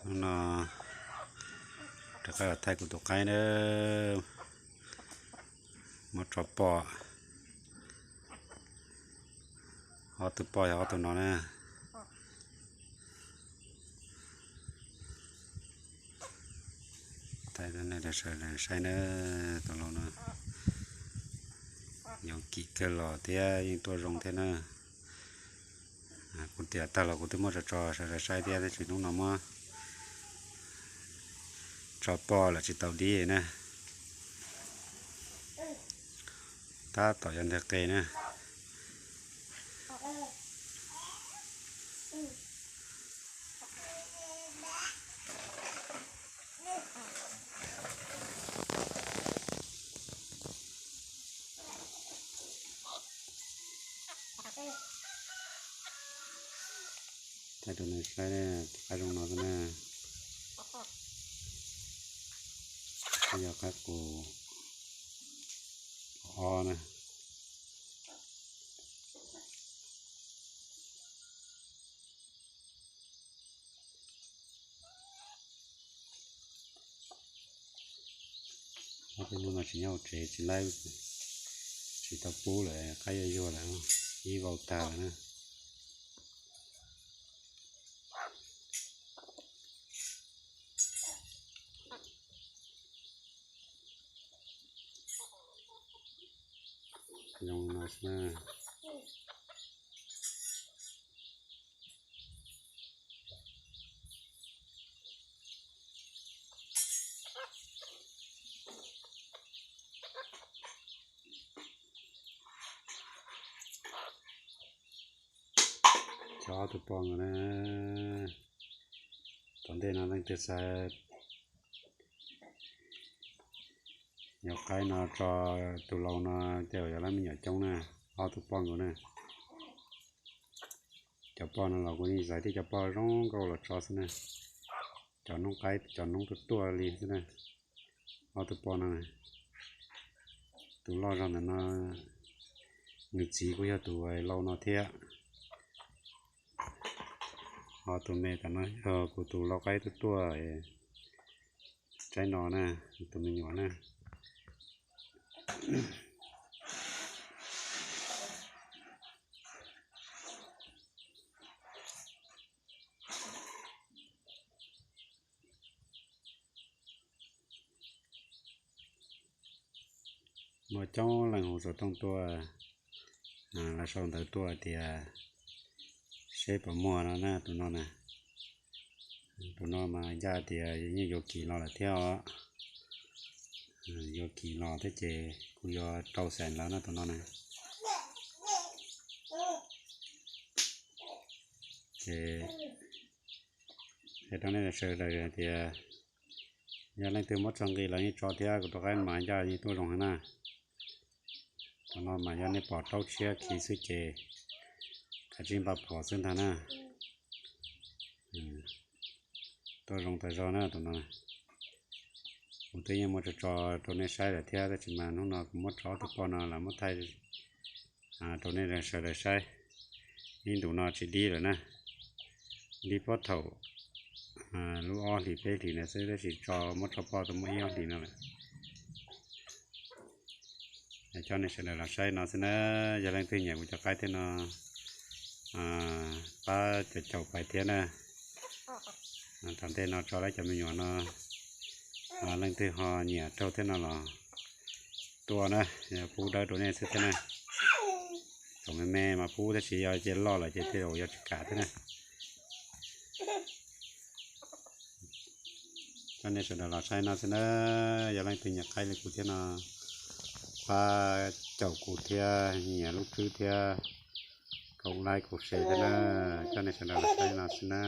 Hnub no rov qab los thaij kuv tus qaib na, muab tso poj. Ob tug poj yog ob tug no na. Thaij nej sawv daws saib na, tus laus no yuav kim kawg los thiab yeej tuaj zoo thiab na. Kuv tiam tag los kuv twb muab tso tso sawv daws saib thiab, tab sis hnub no muab tso poj lawm tsis tau dib na. Tab tom yuav nteg qe na. Thaij rau nej saib, tus qaib zoo no xwb na. Yog qaib qus ob na. Ob peb hnub no tsis nyob hauv tsev tsis laib, tsis tau pub lawm, qaib yuag yuag lawm, ib vau tag lawm na. Zoo no xwb na. Cov ob tug poj nkaus na. Tom ntej no leej twg xav yuav qaib no tso tus laus no, tej zaum yog lawv me nyuam coob na, ob tug poj nkaus na. Cov poj no los kuv yeej xaiv tib cov poj zoo nkauj los tso xwb na. Cov noob qaib cov noob tuaj tuaj li xwb na. Ob tug poj no, tus loj zog ntawm no nws txiv kuj yog tus laus no thiab. Ho tus me tam no yog kuv tus lau qaib tuaj tuaj tsaib no na, tus me nyuam na. Muaj coob leej hu xov tooj tuaj, lawv sau ntawv tuaj tias seb puas muaj no na, tus no na. Tus no mas ncaj tias yeej yuav kis los lawm thiab os. Yuav kis los thiab ces kuv yuav rau xees lawv no tus no na. Ces hais rau nej sawv daws hais tias yog leej twg muab tso nqi los yeej tso thiab, kuv tus qaib mas ncaj yeej tuaj zoo heev na. Tus no mas yog nej pom raub tshiab khi xwb ces kav tsij npaj phom xwb ntag na. Tuaj zoo tas zog na tus no. Kuv twb yeej muab tso tso rau nej saib lawm thiab, tab sis mas hnub no kuv muab tso ob tug poj no los muab thaij rau nej sawv daws saib. Ib ntus no tsis dib lawm na, dib puag thaum lub ob hlis peb hlis ntawd xwb, tab sis tso muab tso poj tau muaj ib ob hlis no lawm. Coj nej sawv daws los saib no xwb na, yog leej twg nyiam kuv cov qaib thiab no pab caum caum pais thiab na. Tom ntej no tso lawv cov me nyuam no, leej twg ho nyiam raug thiab no los tuaj na, pub dawb rau nej xwb thiab na. Thaum me me mas pub tab sis yog ces loj lawm ces tej zaum yuav tsis kam thiab na. Coj nej sawv daws los saib no xwb na, yog leej twg nyiam qaib li kuv thiab no pab caum kuv thiab, nyiam lub tswb thiab, kaum like kaum share thiab na. Coj nej sawv daws los saib no xwb na.